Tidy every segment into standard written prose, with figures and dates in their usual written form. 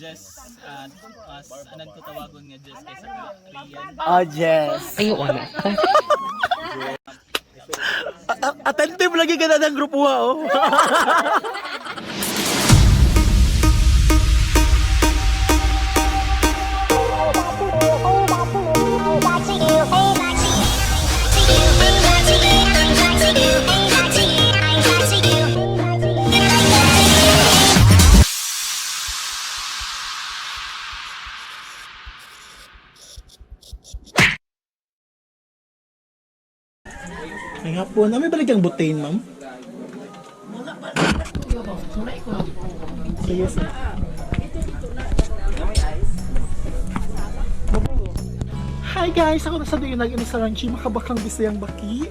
Jess, mas anad ko tawagon nga Jess kaysa ka Rian. Oh, Jess. Ay, wala. Attentive lagi ka na ng grupo ha, oh. Ay nga po, na may balik ang butane, ma'am? Sige, sir. Hi guys! Ako na sa Diyunag sa Ranchi, makabakang Bisayang Baki.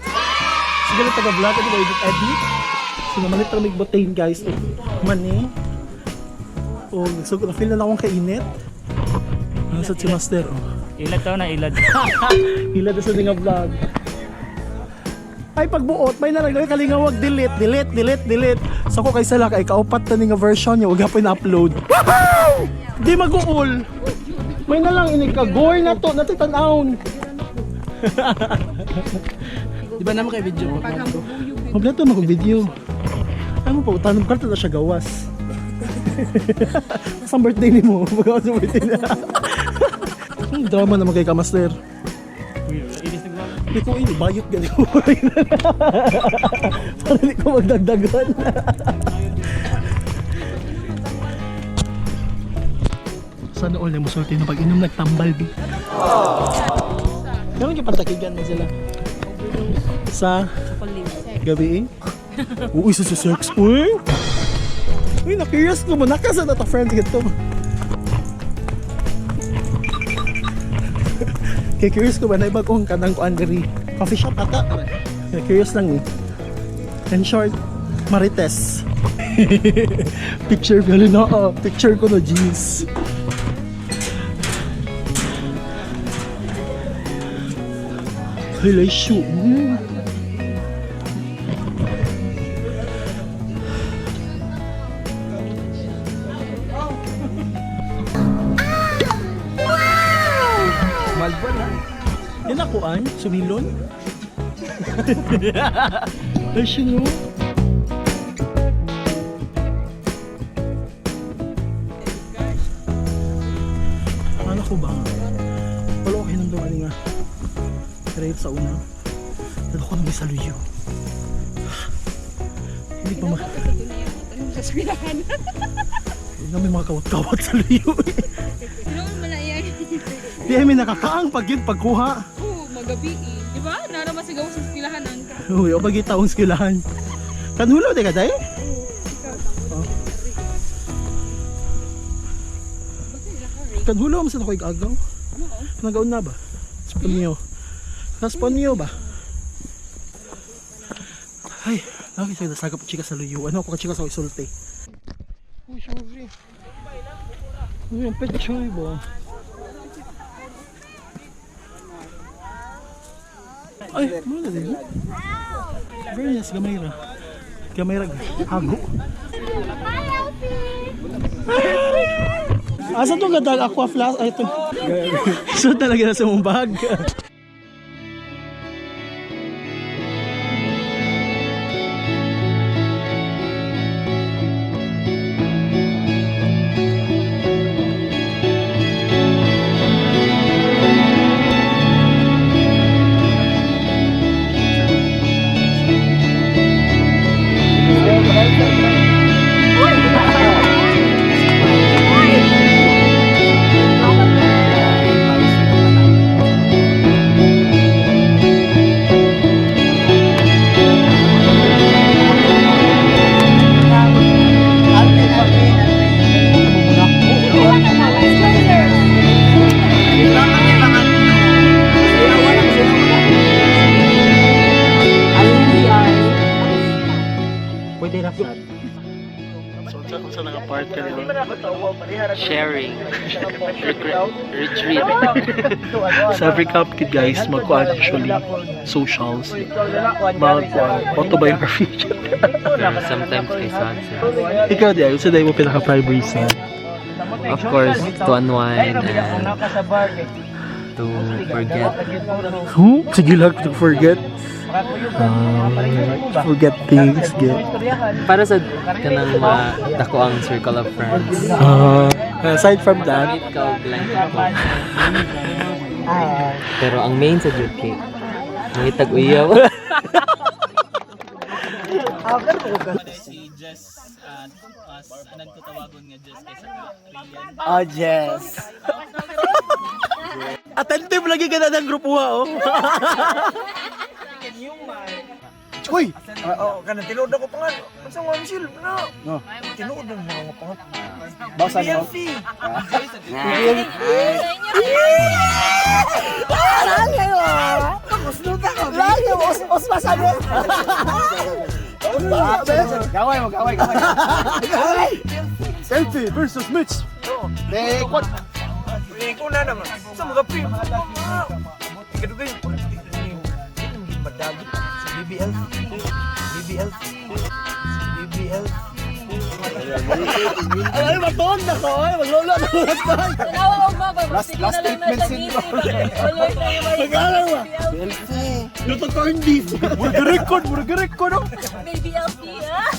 Sige lang taga-vlog, ano ba edit edit? So namalit ra mig butane guys. Oh, mani. Oh, so na feel na lang akong kainit. Ano sa si Master? Oh. Ilad to na ilad. Hila na sa nga vlog. Ay, pagbuot, may naragay kalingawag, delete, delete, delete, delete. So ko kay sala, kay kaupat na ni nga version niya, wag pa na-upload. Woohoo! Di mag-uul. May na lang ini ka gore na to, natitan-aon. Di ba naman kay video ko? Mabla to mag video. Ano pa, utanom ka na siya gawas. Sa birthday ni mo, pagawas sa birthday niya. Ang drama naman kay Kamaster. Hindi ko ini, bayot gani ko. Para hindi ko magdagdagan. Sana all na musulti na pag-inom nagtambal bi. Meron yung pantakigan na sila. Sa gabi eh. Uy, sa sex. Uy! Uy, na-curious ko mo. Nakasa na ta friends gito. Kaya curious ko ba na iba kong kanang kuan diri. Coffee shop ata. Kaya curious lang eh. In short, Marites. Picture ko no. Oh, picture ko no, jeez. Hello, shoot. Yan ako an, sumilon. Ay, sino? Ano ko ba? Wala ko hinamdaman nga. Rate sa una. Pero ko na may saluyo. Hindi pa ma... Sa eskwelahan. Hindi na may mga kawat-kawat sa luyo eh. Noon man na yan. Di ay may nakakaang pag yun, pagkuha. Oo, magabi eh. Di ba? Nara masigaw sa eskwelahan ang ka. Uy, o pag taong skilahan. Kanhulo, di ka day? Oh. Kanhulo, mas ako igagaw. Nagaon na ba? Sponyo. Sa niyo ba? Ay, nakakita sa sagap chika sa luyo. Ano ako ka chika sa isulti? Uy, sorry. Uy, ang petchoy ba? Ay, muna din. Very nice, gamay ra. Gamay ra, hago. Asa to gadag aqua flask? Ay, ito. So talaga nasa mong bag. Pwede na sa So, unsa nga part ka nila? sharing. Retreat. Sa every cup kid guys, magkuan usually socials, magkuan autobiography. Pero sometimes kay sad sila. Ikaw di, sa day mo pinaka prime reason. Of course, to unwind and to forget. Huh? Sige lang, to forget. Forget things, get. Para sa kanang madako ang circle of friends. Aside from that, Meet ka og like ako. Pero ang main sa jud kay mangitag uyaw. Si Jess, as anad ko tawagon nga Jess kaysa ka Rian. Oh, yes. Attentive lagi ka na ng grupo ha, oh. Uy! Oo, kanang tinuod ako pangan. Unsa nga Michelle? No. No. Tinuod ang mga pangan. Basa mo? Lagi mo, os masano. Gaway mo, gaway, gaway. Selfie versus Mitch. Rekord. Ko na naman. Sa mga pre. Ikadugay. Madagi. BBL. BBL. BBL. Ay, maton na ko. Ay, maglolo na ko. Tanawa og maba, Last- sige last na lang na statement sa syndrome. ngiti. Always na yung Mag-aral ba? Luto corned beef. Murga record, murga record. Oh. Baby LP, ah.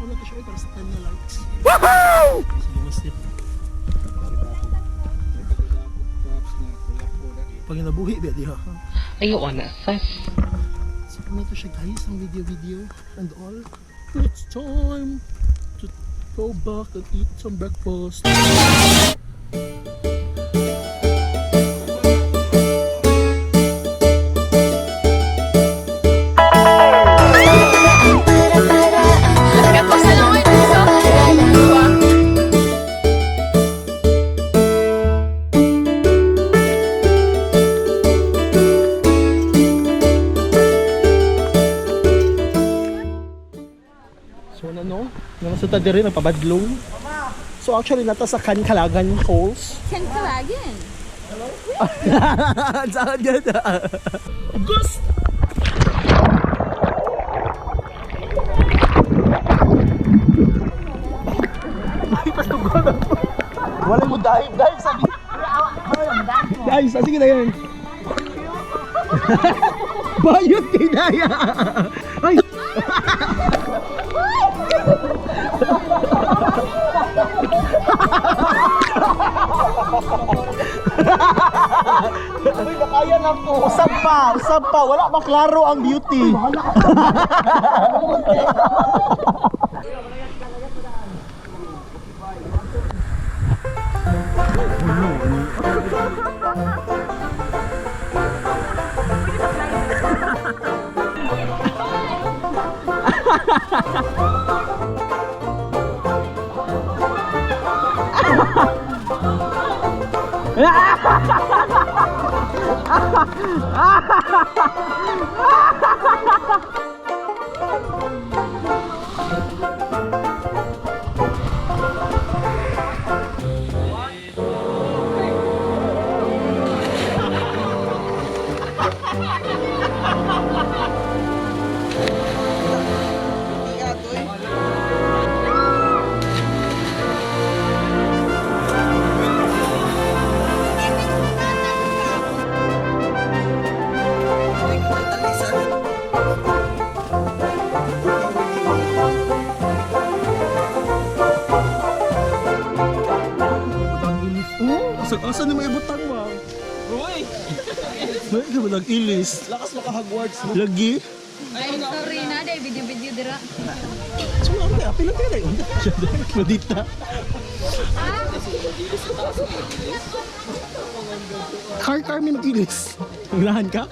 Wala to siya para sa 10 na likes. Woohoo! Sige, masip. Pag nabuhi, ba di ha? Ayaw na, sis. So, ano to siya guys, ang video-video and all. It's time to go back and eat some breakfast. Kapag sa loob, so, So ano, naman sa tadiri nagpabadlong. So actually nata sa Kankalagan Falls. Ken Kalagan. Saan ganda? Ghost! Wala mo dive, dive sabi. Dive, sige na yan. Bayot kay Daya. Ay! Uy, nakaya na ko. Usab pa, usab pa. Wala pa klaro ang beauty. Asa ni may ibutang mo? Uy! May ka ba nag-ilis? Lakas maka-Hogwarts. Lagi? Ay, sorry na, dahil video-video dira. So, ano kaya? Pila tayo na yun. Madita. Car, car, may mag-ilis. Naglahan ka?